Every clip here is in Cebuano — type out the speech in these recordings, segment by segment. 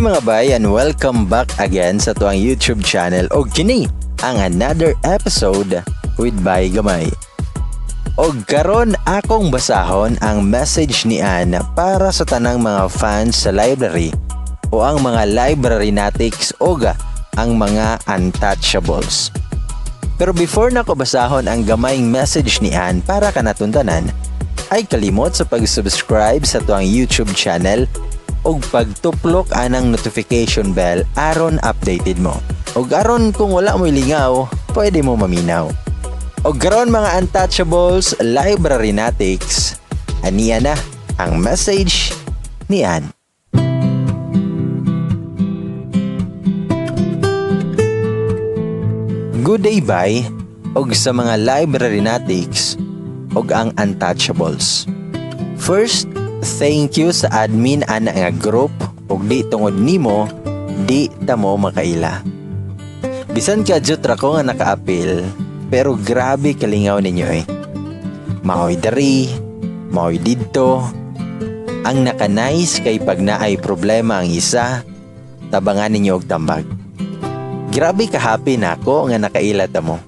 Hi mga bay, and welcome back again sa atuang YouTube channel og kini ang another episode with Bay Gamay. Og karon akong basahon ang message ni Ann para sa tanang mga fans sa library o ang mga library natics og ang mga untouchables. Pero before nako basahon ang gamayng message ni Ann para kanatong tanan, ay kalimot sa pag-subscribe sa atuang YouTube channel ug pagtuplok anang notification bell aron updated mo. Ug aron kung wala mo'y lingaw, pwede mo maminaw. Og karon mga untouchables, library natics, aniya na ang message ni Ann. Good day bye og sa mga library natics og ang untouchables. First, thank you sa admin ana nga group ug di tungod nimo di ta mo makaila. Bisan ka jud ra ko nga nakaapil, pero grabe kalingaw ninyo eh. Maoy dari, maoy didto. Ang naka-nice kay pag naay problema ang isa, tabangan ninyo og tambag. Grabe ka happy nako nga nakaila ta mo.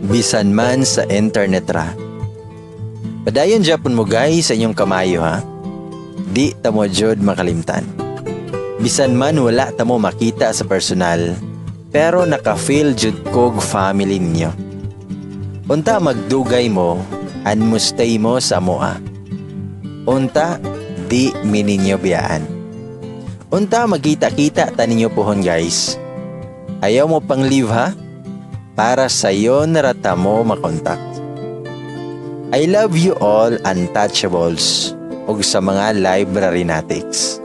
Bisan man sa internet ra. Padayon japon mo guys sa inyong kamayo ha. Di ta mo jud makalimtan. Bisan man wala ta mo makita sa personal, pero naka-feel jud kog family ninyo. Unta magdugay mo, and mo stay mo sa moa. Unta di mi ninyo biyaan. Unta magkita-kita ta ninyo pohon guys. Ayaw mo pang leave ha? Para sayon ra ta mo makontak. I love you all untouchables ug sa mga library natics.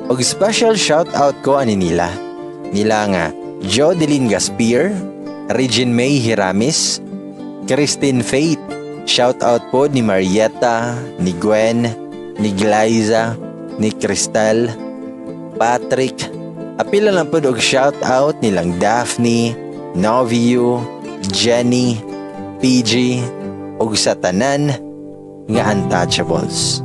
Og special shout out ko ani nila. Nila nga Jodeline Gaspir, Regine May Hiramis, Christine Faith. Shout out po ni Marietta, ni Gwen, ni Glyza, ni Cristal, Patrick. Apila lang po og shout out nilang Daphne, Novio, Jenny, PG, ug sa tanan nga untouchables.